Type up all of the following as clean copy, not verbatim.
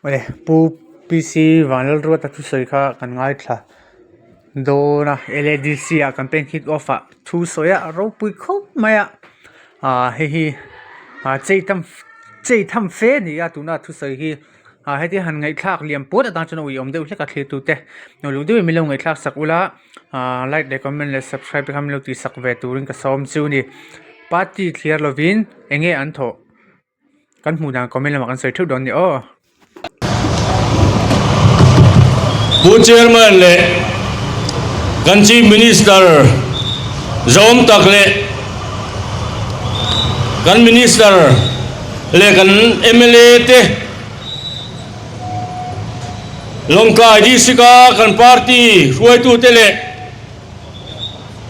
Awle Pu PC Vanlalruata thusawi kha kan ngaithla dawn a L A D C ah campaign kick off ah thu sawi a ropui khawp mai a ah hei hi ah chei tam chei tham fe a ni a tuna thusawi hi ah hetia han ngaihthlak liam puat atang chuan a uiawm deuh hlek a thlir tute nuam deuhin min lo ngaihthlak sak ula ah like leh comment leh subscribe te kha min lo tih sak ve turin ka sawm chu a ni party thliar lovin eng nge an thawh. Kan hmuh dan comment lamah kan sawi theuh dawn a ni aw. Pu Chairman leh kan Chief Minister zawm tak leh kan Minister leh kan mla te Lawngtlai District a kan party hruaitute leh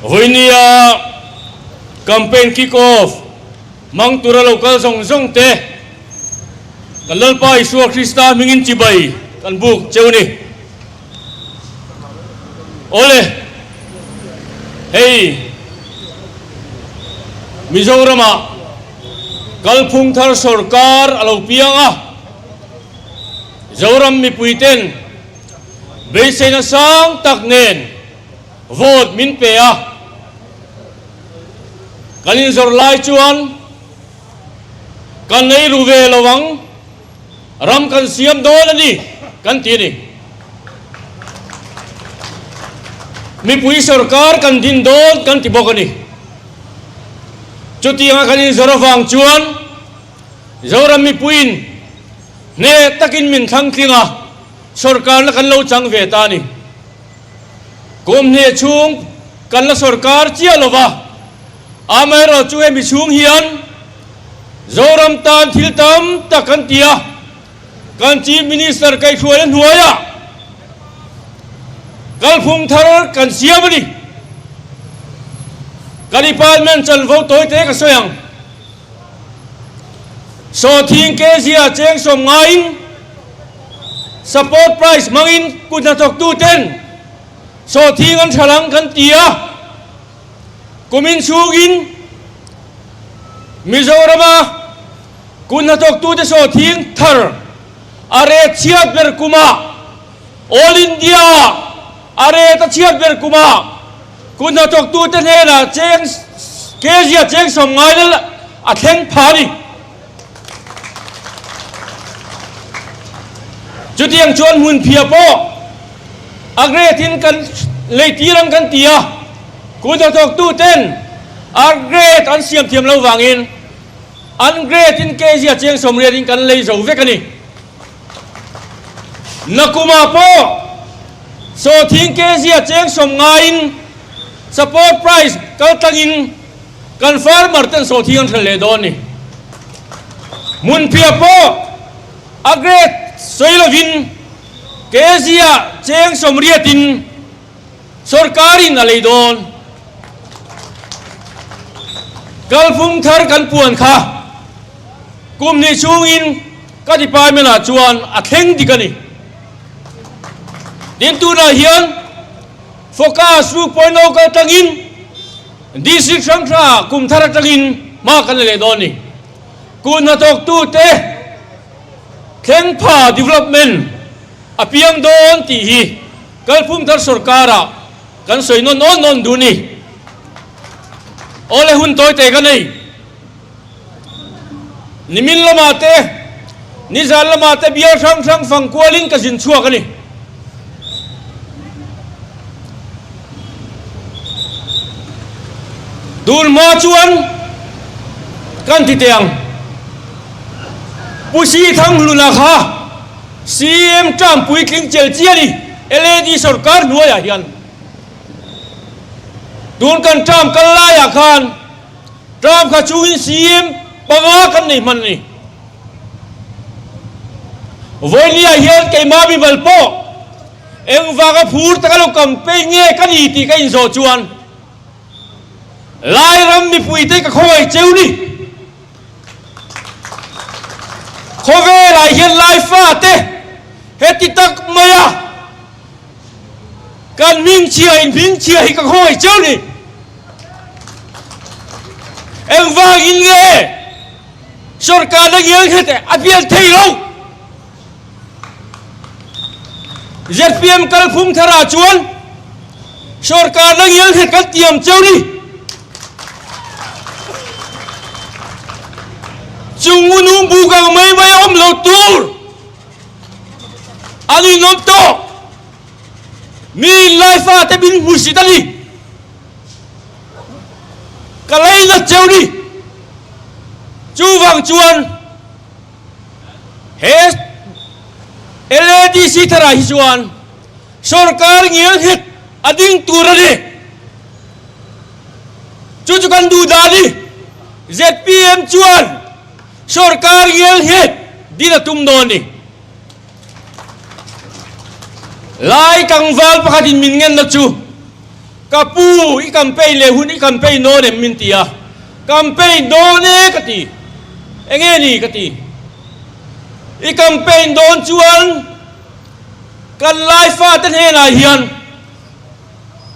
vawinia campaign kick off Hmang tura lo kal zawng zawng te, kan Lalpa Isua Krista hmingin chibai kan buk cheu ni. Awle, hei Mizoramah kalphung thar sorkar a lo piang a, Zoram mipui ten beiseina sang tak nen vote min pe a. Kan inzawrh lai chuan kan ei ru ve lo ang, ram kan siam dawn a ni kan ti a ni. Mipui sorkar kan din dawn kan ti bawk a ni. Chutianga kan inzawrh avang chuan Zoram mipuiin hneh takin min thlang tling a, sorkarna kan lo chang ve ta a ni. Kum hnih chhung kan la sorkar chiah lo va, amaherawh chu hemi chhung hian Zoram tan thil tam tak kan ti a, kan Chief Minister kaihhruaina hnuaiah kalphung thar kan siam a ni. Ka department chanvo tawi te ka sawi ang. Sawhthing kezia cheng sawm ngaiin support price hmangin kut hnathawktu ten sawhthing an tha lang kan ti a, kumin chhungin Mizorama kut hnathawktu te sawhthing thar a rate chhiat ber kumah All India ah a rate a chhiat ber kumah kut hnathawktu te hnenah cheng kezia cheng sawm ngai lal a thleng pha a ni. Chutiang chuan hmunphiah pawh a grade in kan lei tir ang kan ti a, kut hnathawktu ten a grade an siam thiam lo vangin an grade in kezia cheng 80 in kan lei zo vek a ni. Nakumah pawh sawhthing kezia cheng sawm ngaiin support price kal tlangin kan farmer ten sawhthing an hralh leh dawn a ni. Hmunphiah pawh a grade sawi lovin kezia cheng 80 in sorkarin a lei dawn. Kalphung thar kan puan kha kum hnih chhungin ka department ah chuan a thleng dik a ni. Tin tunah hian Focus 2.0 kal tangin District hrang hrangah kum thar atangin hma kan la leh dawn a ni. Kut hnathawktute thleng pha development a piang dawn tih hi Kalphung thar sorkarah kan sawi nawn awn awn duh ni. Awle hun tawi te ka nei. Nimin lamah te, nizan lamah te bial hrang hrang fang kualin ka zin chhuak a ni. Tun hma chuan kan ti teh ang. Pu Sithanghluna kha CM term puitling chel chi a ni, LAD sorkar hnuaiah hian. Tun kan term kal laiah khan term kha chungin CM panga kan nei hman a ni. Vawinia hian keimah mimal pawh engvanga phur taka lo campaign nge ka ni tih ka inzawh chuan Lairam mipuite ka khawngaih cheu ni. Khawvelah hian Laifa te heti tak maia kan hmingchhia in hmingchhia hi ka khawngaih cheu ni. Engvangin nge sorkar na ngial nghet a bial thei lo? Zpm kalphung tharah chuan sorkarna ngial nghet kan tiam cheu ni. Chung ngunung buk ang mai mai a awm lo tur an inawm tawh. Mi inlai fate min hmusit a ni. Ka leinat cheu ni. Chuvang chuan he LADC tharah hi chuan sorkar ngial nghet a ding tur a ni. Chu chu kan duh dan hi zpm chuan sorkar ngial nghet din a tum dawn a ni. Lai tlangval pakhatin min ngenna chu, Ka pu, i campaign leh hun i campaign dawn em? min ti a. Campaign dawn e ka ti. Enge ni ka ti. I campaign dawn chuan kan lai fate hnenah hian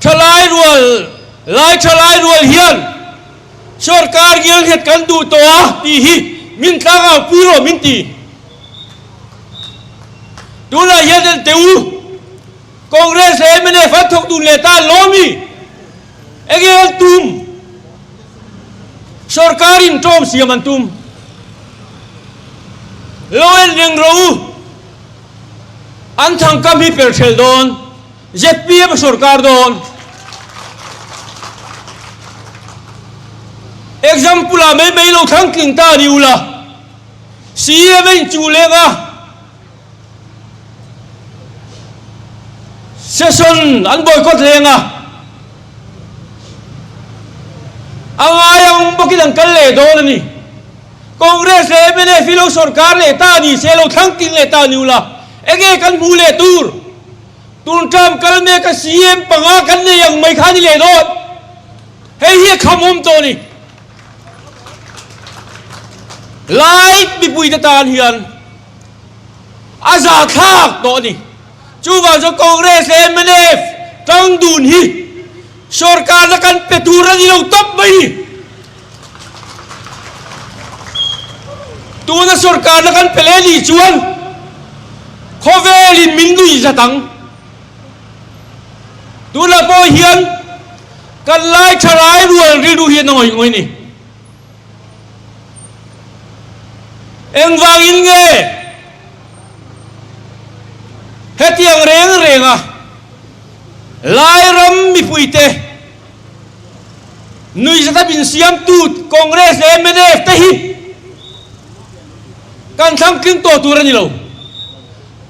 thalai rual, lai thalai rual hian sorkar ngialnghet kan duh tawh a tih hi min tlangau pui rawh min ti. Tunah hian en teh u, Congress leh mnf an thawk dun leh ta an lawm i, enge an tum? Sorkar in ṭawm siam an tum. Lo en reng rawh u, an thangkam hi per ṭhelh dawn, zpm a sorkar dawn. Example ah mai mai lo thlang tling ta a ni ula. CM a inchuh leng a, session an boycott leng a, a ngai ang bawkin an kal leh dawn a ni. Congress leh mnf hi lo sorkar leh ta ni se, lo thlang tling leh ta ni ula, enge kan hmuh leh tur? Tun term kal mek a CM panga kan nei ang mai kha ni leh dawn. Hei hi a khamawm tawh a ni. Lai mipuite tan hian a zahthlak tawh a ni. Chuvang chuan Congress leh mnf tang dun hi sorkarna kan pe tur a ni lo tawp mai ni. Tuna sorkarna kan pe leh nih chuan khawvelin min nuih zat ang. Tunah pawh hian Kan lai tha rai rual rilru hian a ngawih ngawih ni. Engvangin nge hetiang reng renga Lairam mipuite nuihzat a min siamtu Congress leh mnf te hi kan thlang tling tawh tur a ni lo.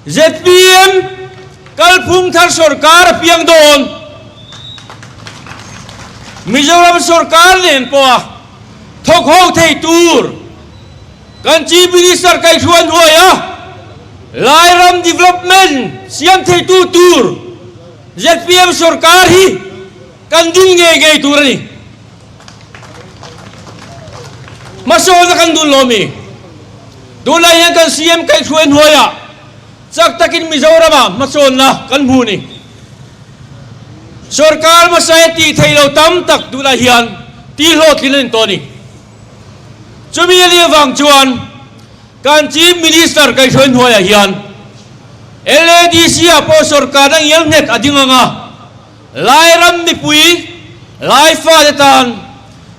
Zpm kalphung thar sorkar a piang dawn. Mizoram sorkar nen pawha thawk ho thei tur kan Chief Minister kaihhruai hnuaia Lairam development siam theitu tur zpm sorkar hi kan ding ngei ngei tur a ni. Hmasawnna kan dun lo mi? Tunlai hian kan CM kaihhruai hnuaiah chak takin Mizoramah hmasawnna kan hmu a ni. Sorkar hmasa e tih theih lo tam tak tunah hian tih hlawhtlin a ni tawh a ni. Chumi a nih avang chuan kan Chief Minister kaihhruai hnuaiah hian LADC-ah pawh sorkarna ngial nghet a ding ang a, Lairam mipui, Lai fate tan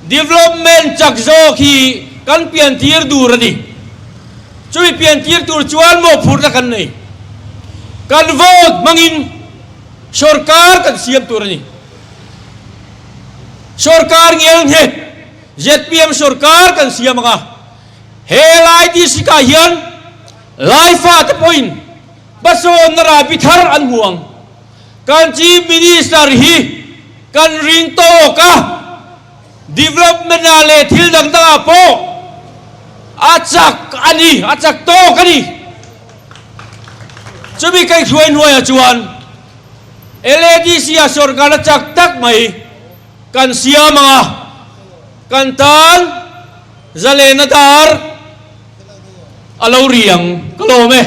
development chak zawk hi kan piantir dur a ni. Chumi piantir tur chuan mawhphurhna kan nei. Kan vote hmangin sorkar kan siam tur a ni. Sorkar ngial nghet zpm sorkar kan siam ang a, he Lai district ah hian Lai fate pawhin hmasawnna rahbi thar an hmu ang. Kan Chief Minister hi kan ring tawk a, development ah leh thil dang dang ah pawh a chak a ni, a chak tawk a ni. Chumi kaihhruai hnuaiah chuan LADC ah sorkar a chak tak mai kan siam ang a, kan tan zalena dar a lo ri ang ka lawm e.